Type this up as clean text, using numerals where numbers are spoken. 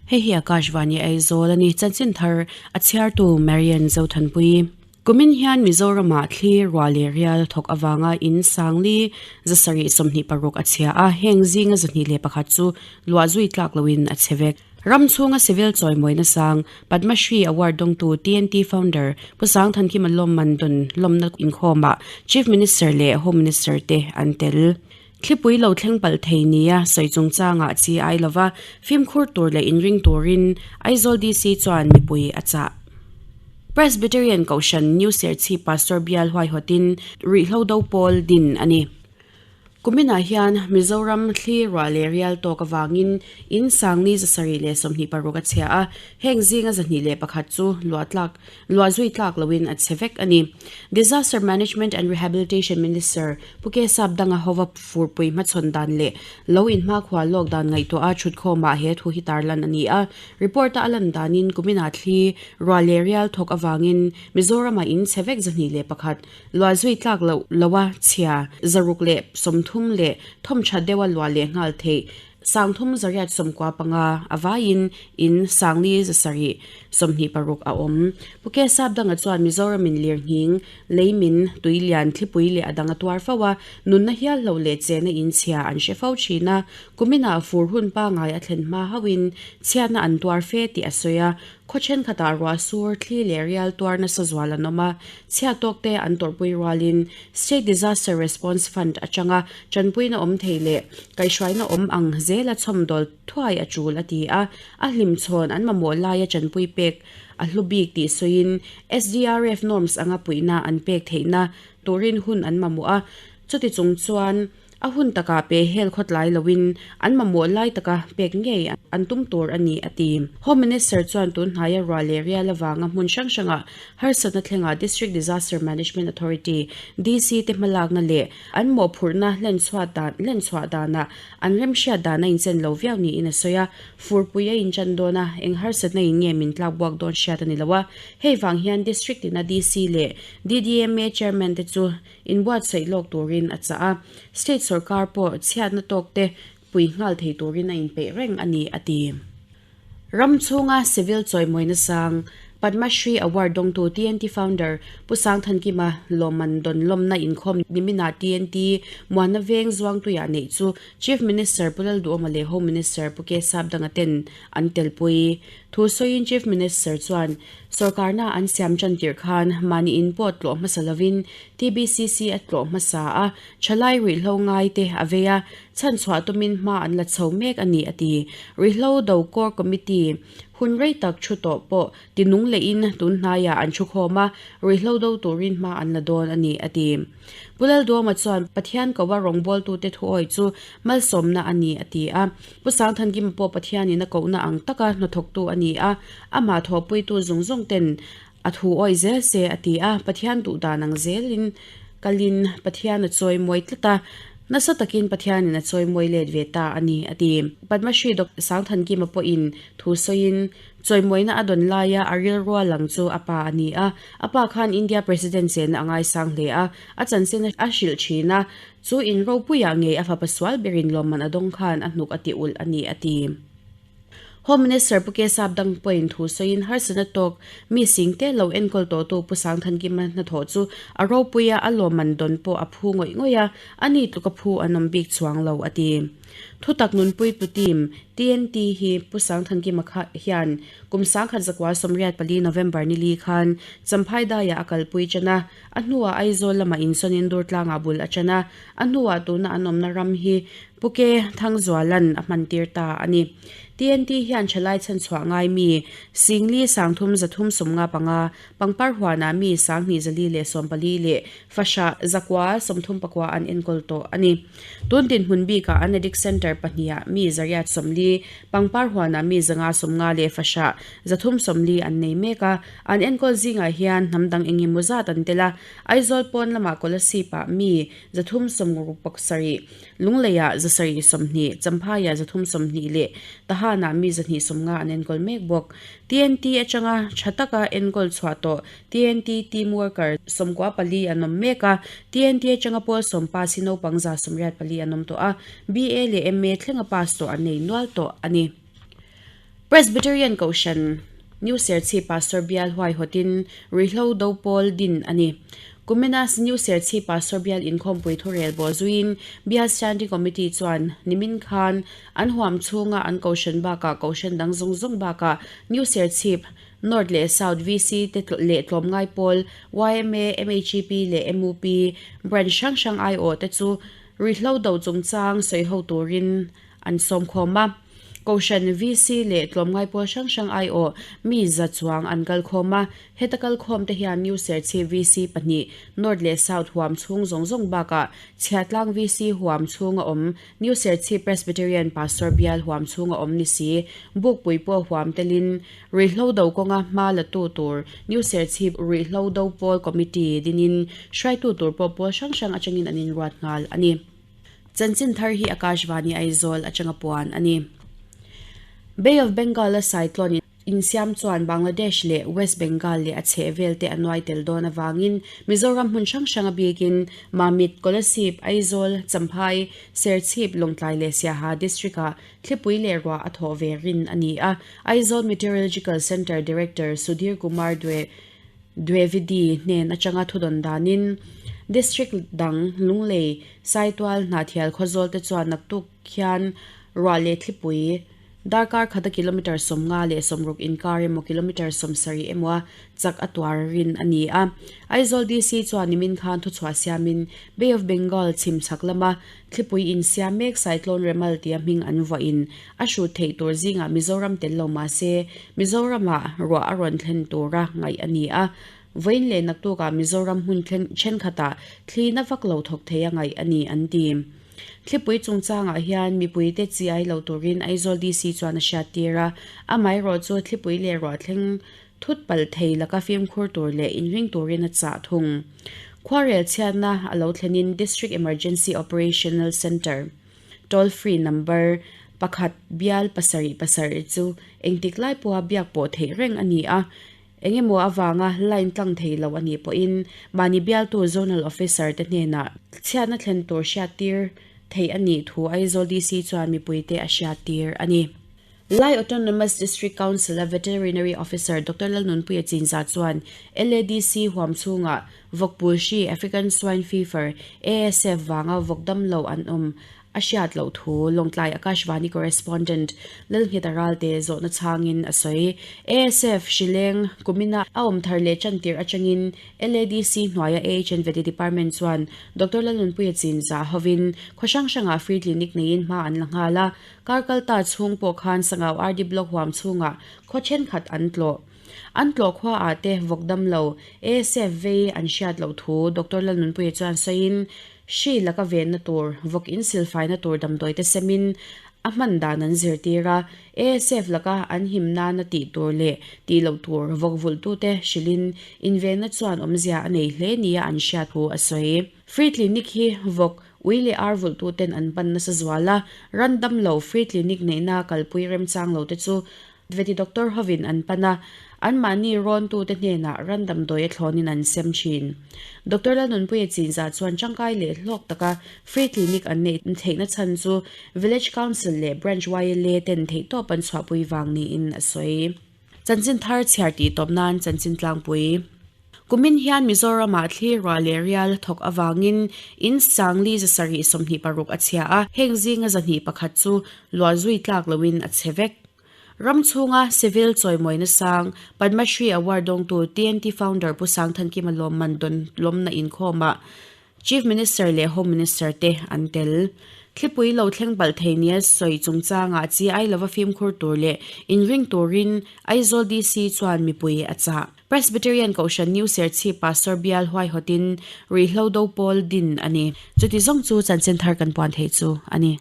Hei hi Akashvani Aizawl a ni. Chanchin thar a chhiartu Marian Zothanpui. Kumin hian Mizoramah thli ruah leh rial thawk avanga in sangli 726 a chhia a, heng zinga 21 chu luah zui tlak loin a chhe vek. Ram chhunga civil chawimawina sang Padma Shri Award dawngtu TNT founder Pu Sangthankima lawmman dawn lawmna inkhawmah Chief Minister leh Home Minister te an tel. Thlipui lo thleng palh thei nia sawi chungchangah chi ai lova fimkhur tur leh inring turin Aizawl DC chuan mipui a chah. Presbyterian Kohhran New Serchhip Pastor Bial huaihawtin ruihhlo do pawl din a ni. Kuminah hian Mizoram thli ruah leh rial tawk avangin in sangni 726 a chhia a, heng zinga 201 chu luah tlak luah zui tlak loin a chhe vek a ni. Disaster Management and Rehabilitation Minister Pu Ke Sapdanga hova furpui hmachhawn dan leh lo inhmakhua lawk dan ngaihtuah a thutkhawmah he thu hi tarlan a ni a. Report-a a lan danin kuminah thli ruah leh rial thawk avangin Mizoramah in chhe vek 201 luah zui tlak loh loa chhia 630 leh thawmtha deuha luah leh nghal theih 3385 a vaiin in sangli 726 a awm. Pu Ke Sapdanga chuan Mizoramin lirnghing, leimin, tuilian, thlipui leh a dang a tuar fo a, nunna hial hlo leh chena in chhia an hre fo thin a, kuminah fur hun pangai a thlen hma hauhin chhiatna an tuar fe tih a sawi a, Khaw thenkhatah ruah sur, thli leh rial tuar nasa zual an awm a, chhiat tawk te an tawrhpui rualin State Disaster Response Fund atanga tanpuina awm thei leh kaihhruaina awm ang zela chhawmdawl thuai a tul a ti a, a hlimchhawn an mamawh laia tanpui pek a hlu bik tih sawiin SDRF norms anga puihna an pek theihna turin hun an mamawh a, chuti chung chuan A hun takah pe hel khawtlai loin an mamawh lai taka pek ngei an tum tur a ni, a ti. Home Minister chuan tun hnaia ruah leh rial avanga hmun hrang hrangah harsatna thlengah District Disaster Management Authority, DC, te hmalakna leh an mawhphurhna hlenchhuah dan hlenchhuah danah an remhriat dan a inchen lo viau niin a sawi a. Furpui a inchan dawn a, eng harsatna in nge min tlak buak dawn hriat a ni lo a. Hei vang hian District ina DC leh DDMA Chairman te chu Inbuatsaih lawk turin a chah a, state sorkar pawh chhiatna tawk te pui nghal thei turin a inpeih reng a ni, a ti. Ram chhunga civil chawimawina sang, Padma Shri Award dawngtu TNT founder Pu Sangthankima lawmman dawn lawmna inkhawm niminah TNT Muana Veng Zuangtuiah neih chu Chief Minister Pu Lalduhawma leh Home Minister Pu K Sapdanga ten an telpui. Thu sawiin Chief Minister chuan Sorkarna an siam tan tirh khan mahni in pawh tlawh hmasa lovin TBCC a tlawh hmasa a, thalai ruihhlo ngai te a vei a, chhanchhuah tumin hma an la chho mek a ni a ti. Ruihhlo do Core Committee hun rei tak thu tawh pawh tinung lehin tun hnaiah an thu khawm a, ruihhlo do turin hma an la dawn a ni a ti. Pu Lalduama chuan Pathian koa rawngbawltute thuawi chu malsawmna a ni a ti a. Pu Sangthankima pawh Pathianin a kohna ang taka hnathawktu a ni a, amah thawhpuitu zawng zawng ten a thu awih zel se a ti a, Pathian duh dan ang zelin kalin Pathian a chawi mawi tlat a, nasa takin Pathianin a chawi mawi let ve ta a ni a ti. Padma Shri Doctor Sangthankima pawhin thu sawiin Chawimawina a dawn laia a rilrua lang chu a pa a ni a, a pa khan India President chenna a ngaisang hle a, a chanchin a hrilh thin a, chu in ropuiah ngei a fapa sual berin lawmman a dawng khan a hnuk a ti ulh a ni a ti. Home Minister Pu Kesap dang pawhin thu sawiin harsatna tawk mi singte lo enkawl tawhtu Pu Sangthankima hnathawh chu a ropui a, a lawmman dawn pawh a phu ngawih ngawih a, a ni tluk a phu an awm bik chuang lo a ti. Thutak nunpui pu team, TNT, hi Pu Sangthankima kha hian kum 1984 November ni li khan Champhai daiah a kalpui ṭan a, a hnuah Aizawl lamah insawnin Durtlangah bul a ṭan a, a hnuah tuna an awmna ram hi Pu Ke Thangzuala'n a hmantir ta a ni. TNT hian ṭhalai chhanchhuah ngai mi Singli 3335, Pangpar huanah mi 2440 leh Fahrah zakua 39 an enkawl tawh a ni. Tun dinhmun bikah an Addict Centre pahniha mi 840, pangpar huanah mi 550 leh fahrah 340 an nei mek a. An enkawl zingah hian hnam dang eng emaw zat an tel a. Aizawl pawn lamah Kolasib-ah mi 367, Lungleiah 720, Champhaiah 320 leh Tahanah mi 250 an enkawl mek bawk. TNT atanga tha taka enkawl chhuah tawh TNT team worker 94 an awm mek a, TNT atanga pawl sawmpa si naupang 84 an awm tawh a, BA leh MA thlenga pass tawh an nei nual tawh a ni. Presbyterian Kohhran, New Serchhip Pastor Bial huaihawtin Ruihhlo Do Pawl din a ni. Kumina New Serchhip Pastor Bial inkhawmpui thurel bawh zuiin Bial Standing Committee chuan nimin khan an huam chhunga an Kohhran bakah Kohhran dang zawng zawng bakah New Serchhip North leh South VC te leh tlawmngai pawl yma, MHEP leh MUP branch hrang hrang aiawh te chu Ruihhlo do chungchang sawiho turin an sawmkhawm a. Kohhran VC leh tlawmngai pawl hrang hrang aiawh mi za chuang an kalkhawm a. Heta kalkhawm te hian New Serchhip VC pahnih, North leh South huam chhung zawng zawng bakah Chhiahtlang VC huam chhunga awm New Serchhip Presbyterian Pastor Bial huam chhunga awm ni si, Bukpui pawh huam telin Ruihhlo do kawnga hma la tu tur New Serchhip Ruihhlo Do Pawl Committee dinin hruaitu tur pawh pawl hrang hrang atangin an inruat nghal a ni. Chanchin thar hi Akashvani Aizawl atanga puan a ni. Bay of Bengal-a cyclone insiam chuan Bangladesh leh West Bengal leh a chhehvel te a nuai tel dawn avangin Mizoram hmun hrang hranga bikin Mamit, Kolasib, Aizawl, Champhai, Serchhip, Lawngtlai leh Siaha district-ah Thlipui leh ruah a thawh ve rin a ni a, Aizawl Meteorological Centre Director Sudhir Kumar Dwe Dwivedi hnen atanga thudawn danin District dang Lunglei, Saitual, Hnahthial Khawzawl te chuan naktuk khian ruah leh thlipui darkar khata kilometre 50 leh 60 inkar emaw kilometre 70 emaw a chak a tuar rin a ni a. Aizawl DC chuan nimin khan thuchhuah siamin Bay of Bengal chhim chhak lama Thlipui insiam mek Cyclone Remal tia hming an vuahin a hrut theih tur zingah Mizoram tel lo mah se, Mizoramah ruah a rawn thlen tura ngaih a ni a. Vawiin leh naktukah Mizoram hmun thenkhatah thli na vak lo thawk thei a ngaih a ni an ti. Thlipui chungchangah hian mipuite chi ai lo turin Aizawl DC chuan a hriattir a, amaherawhchu thlipui leh ruah thleng Thut palh thei laka fimkhur tur leh inring turin a chah thung. Khuarel chhiatna a lo thlenin District Emergency Operational Centre toll free number pakhat bial pasarih pasarih chu engtik lai pawha biak pawh theih reng a ni a, engemaw avanga line tlang thei lo a nih pawhin mahni bialtu Zonal Officer te hnenah chhiatna thlen tur hriattir theih a nih thu Aizawl DC chuan mipuite a hriattir a ni. Lai Autonomous District Council-a Veterinary Officer Doctor Lalnunpuia Chinza chuan LADC huam chhungah vawkpul hri African Swine Fever, ASF, vanga vawk damlo an awm a hriat loh thu Lawngtlai Akashvani Correspondent Lalngheta Ralte zawhna chhangin a sawi. ASF hrileng kumina a awm thar leh chantir atangin LADC hnuaia AHN Vety Department chuan Doctor Lalnunpuia Chinza hovin khaw hrang hrangah free clinic neiin hma an la nghal a. Kar kal ta chhung pawh khan Sangau RD Block huam chhungah khaw thenkhat an tlawh. An tlawh khua ah te vawk dam lo, ASF vei an hriat loh thu Doctor Lalnunpuia chuan sawiin, hri laka venna tur, vawk insilfaina tur damdawi te semin a hman dan an zirtir a, ASF laka an him nana tih tur leh tih loh tur vawk vulhtute hrilhin invenna chuan awmzia a nei hle nia an hriat thu a sawi. Free Clinic hi vawk Ui leh ar vulhtuten an pan nasa zual a, ran dam lo free clinic neihna kalpui remchang lo te chu Veti doctor hovin an pan a, anmahni rawntute hnenah ran damdawi a thlawnin an sem thin. Doctor Lalnunpuia Chinzah chuan tangkai leh hlawk taka free clinic an neih theihna chhan chu Village Council leh Branch YLA ten theihtawp an chhuahpui vang niin a sawi. Chanchin thar chhiar tih tawp nan chanchin tlangpui. Kumin hian Mizoramah thli ruah leh rial thawk avangin in sangli 726 a chhia a, heng zinga 201 chu luah zui tlak loin a chhe vek. Ram chhunga civil chawimawina sang Padma Shri Award dawngtu TNT founder Pu Sangthankima lawmman dawn lawmna inkhawmah Chief Minister leh Home Minister te an tel. Thlipui lo thleng palh thei nia sawi chungchangah chi ai lova fimkhur tur leh inring turin Aizawl DC chuan mipui a chah. Presbyterian Kohhran New Serchhip Pastor Bial huaihawtin Ruihhlo Do Pawl din a ni. Chuti zawng chu chanchin thar kan puan theih chu a ni.